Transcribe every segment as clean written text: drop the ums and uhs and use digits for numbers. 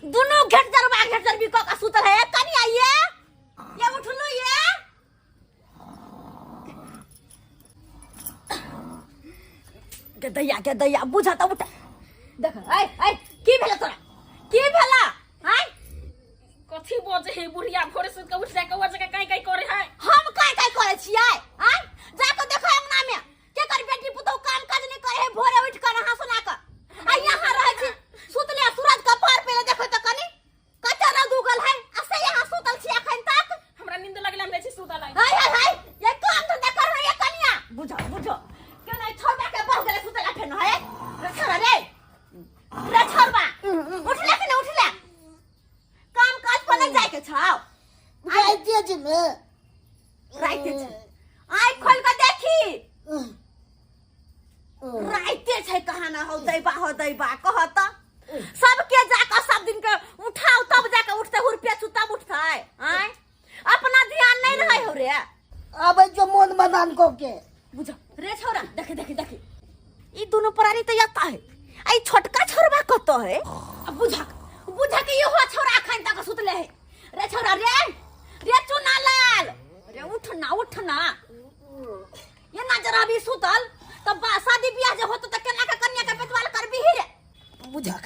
दुनू घेट जरबा घेट जरबी कऽ के सुतल है। कनी आइए ये, उठलू ये। के दैया, के दैया, बुझा त उठ। देख, ऐ ऐ, की भेला तोरा? की भेला? आय। कथी बजे है बुढ़िया? भोरे सुत के उठ जाके कौआ जगह काई काई करे है। हम काय काय करे छियै? आय, जाके देखो अंगना में के कर बेटी पुतहु काम काज नहीं करे है। भोरे उठ कर नहा सुना कर आ यहाँ रहे छी सुतले। सूरज कपार पे देखो त कनी कच्चा रौद उगल है आ से यहाँ सुतल छी अखन तक। हमरा नींद लगल, हम जाइ छी सुतल। हाय हाय हाय, ये काम धंधा कर रही है कनिया। बुझो बुझो, क्यों नहीं छोड़बा के बह गेले सुतला फेन है। रे छोड़ा रे, रे छोड़बा, उठले कि नहीं उठले? काम काज पर नहीं जाए के छाव? राइते छै ने। राइते छै? आँखि खोल के देखी, राइते छै। कहाँ ना हो दैबा, हो दैबा। कह त, सबके जाके सब दिन के उठाओ तब जाके उठते, हुरपे छु तब उठते। आँय, अपना ध्यान नहीं रहे हो रे? आबै जो मोन मदान कऽ के। बुझ रे छौरा, देखे देखे देखे, ई दोनों प्राणी तो यता है आ ई छोटका छोरबा कत है? अब बुझा बुझा के इहो छौरा अखन तक सुतले है। रे छौरा रे, रे चुना लाल रे, उठ ना, उठ ना। ये ना जरा भी सुतल तब बा शादी बियाह जे होत त केना के कन्या के पेटवाल करबी ही रे? बुझक,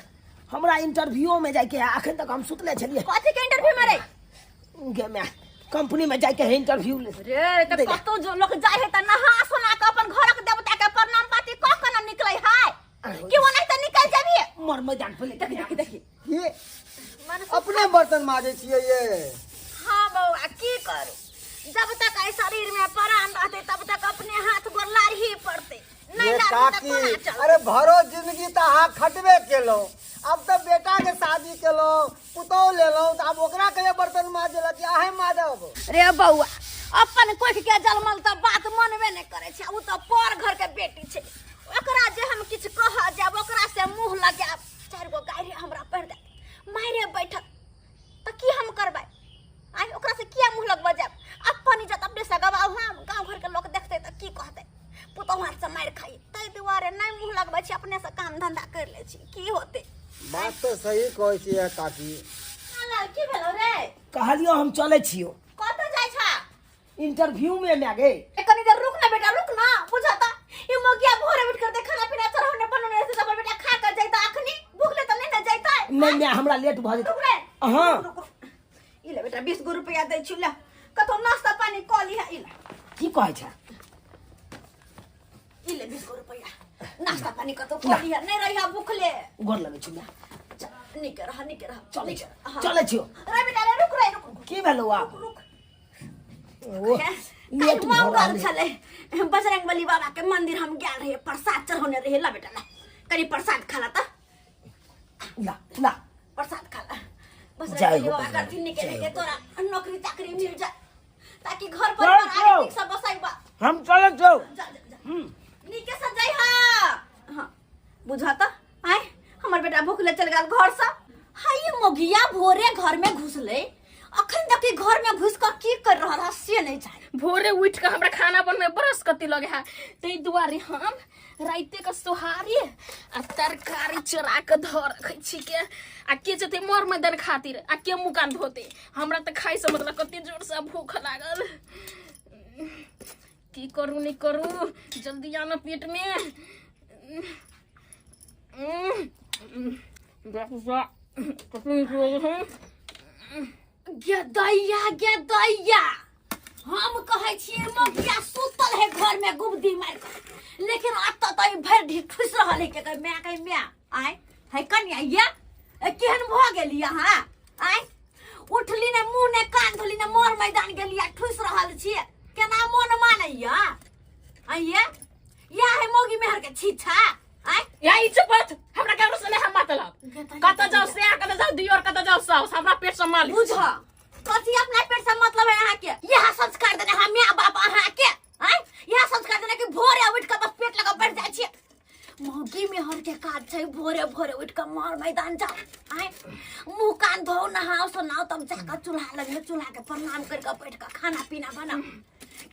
हमरा इंटरव्यूओ में जाइके है, अखन तक हम सुतले छलियै। कथी के इंटरव्यू में रे? गे मैं कंपनी में जाइके है इंटरव्यू ले। रे त कतो जो लोग जाय है त नहा सोना के अपन घरक देवता के प्रणाम पाती क के न निकलै है कि वो नहीं त निकल जाबी। मर मैदान पे ले। देखी देखी देखी। की अपने बर्तन माजै छियै ये? हाँ बौआ, की करू? जब तक एहि शरीर में प्राण रहते तब तक अपने हाथ गोर लारही पड़ते। नहीं ये लारबी त काकी कोना चलतै? अरे भरो जिंदगी तऽ अहाँ खटबे केलहुँ। अब तऽ बेटा के शादी केलहुँ, पुतहु लेलहुँ, तऽ आब ओकरा कहियो बर्तन माजे लए कि अहें माजब? रे बौआ, अपन कोख के जलमल तऽ बात मनबे नहि करै छै। ओ तऽ पर घर के बेटी छै। ओकरा जे हम किछु कह जायब, ओकरा से मुँह लगायब, चारि गो गारि हमरा पढ़ि देत, मारे बैठत, तऽ की हम करबै? आइ ओकरा से किया मुँह लगबऽ जायब? अपन इज्जत अपने से गवाउ। हम गाँव घर के लोक देखतै तऽ की कहतै? पुतहु हाथ से मारि खाइ। ताहि दुआरे नहि मुँह लगबै छी, अपने से काम धंधा करि लै छी। की होतै? बात तऽ सही कहै छियै काकी। की भेलौ रे? कहलियो हम चलै छियो। कतऽ जाइ छा? इंटरव्यू में मैं गे। ए, कनी देर रुक ना बेटा, रुक ना। बुझा ता ई मोगिया भोरे उठ कर दे खाना पीना चढ़ौने बनौने रहते त बेटा खा कर जाइता। अखनी भूखले त नहीं ना जाइता? नहीं मैं, हमरा लेट भऽ रुक रे। जेतै। हाँ। रुक, रुक। ई ले बेटा, 20 गो रुपया दै छी, ले कतौ नाश्ता पानी कऽ लिहा। ई ले। की कहै छै? ई ले 20 गो रुपया, नाश्ता पानी कतौ कऽ लिहा, नहीं रहिहा भूखले। गोर लगै छी मैं। चल, नीके रह, नीके रह। चलै नीके छी। रह, हाँ। चलै छियो। रे बेटा रे, रुक रे, रुक रुक। की भेलौ आब? रुक। ओ काल्हि लेट भऽ मंगल रहल है। छलै, बजरंग बली बाबा के मंदिर हम गेल रहियै, प्रसाद चढ़ौने रहियै। ला बेटा ला, कनी प्रसाद खा ला त। ला ला। प्रसाद खा ला। बजरंग जय बली हो बाबा बजरंग, करथिन निके जय निके हो। तोरा नौकरी चाकरी मिल जाए ताकि घर परिवार चल, आगे चल। नीक से बसैबा। हम चलै छियौ। जा जा जा, नीके से जाइ। हाँ हाँ, बुझा त आय हमर बेटा भूखले चल गेल घर से। हाय, मोगिया भोरे घर में घुसले, अखन तक ई घर में घुस कर की कर रहल है से नहीं जाने। भोरे उठ के हमरा खाना बनबे ब्रश कति लगे है, ताहि दुआरे हम राइते के सोहारी आ तरकारी चोरा के धर रखै छी के आ के जेतै मर मैदान खातिर आ के मुकान धोते। हमरा तऽ खाइ से मतलब कते जोर से भूख लागल। की करू नहीं करू, जल्दी आना पेट में। गे दैया, गे दैया, हम कहै छियै मोगिया सुतल है घर में गुबदी मारि कऽ, लेकिन अतऽ तऽ ई भरि ढीठ ठुसि रहल है। के कहै माय, कहै माय। आय है कनिया, ये ए, केहन भऽ गेली अहाँ? आय, उठली ने, मुँह ने कान धोली ने, मोर मैदान गेली आ ठुसि रहल छियै। केना मोन मानैया? आइये, या है मौगी मेहर के छीछा। आय। या ई चुप बात, हमरा केकरो से नहीं हम मतलब। कत जाओ से कत जाओ दियोर, कत जाओ साउस, हमरा पेट से मालिक। बुझ, कथी अपना पेट से मतलब है अहाँ के? यह संस्कार देने हम माय बाप अहाँ के? आय, यह संस्कार देने कि भोरे उठ के बस पेट लगा बैठ जाइ छियै? मौगी मेहर के काज छै भोरे भोरे उठ के मार मैदान जाओ, आय, मुंह कान धो, नहाओ सोनाओ, तब जाकर चूल्हा लगे चूल्हा के प्रणाम कर के बैठ के खाना पीना बनाओ।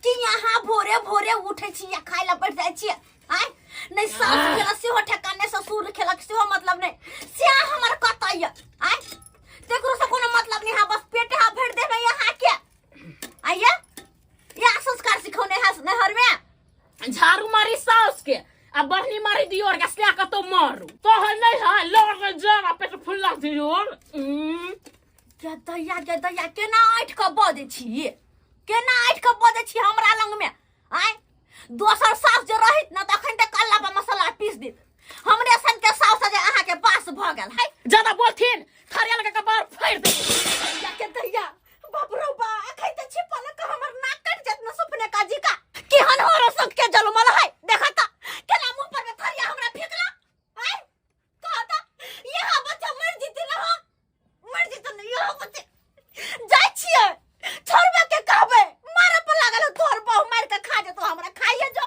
कि यहाँ भोरे भोरे उठे छी या खाय ला बैठ जाइ छियै? आय, नहि सास खेलक सेहो ठेका, नहि ससुर खेलक सेहो मतलब नहि। से हमर कतऽ यऽ? आय। तो है नहीं है लोग के जरा पेट फुल्ला दियो। गे दैया, गे दैया, केना ऐठ कऽ बजै छी, केना ऐठ कऽ बजै छी हमरा लग में? आय, दोसर सास जे रहित न तऽ अखन तक कल्ला पर मसाला पीस देत।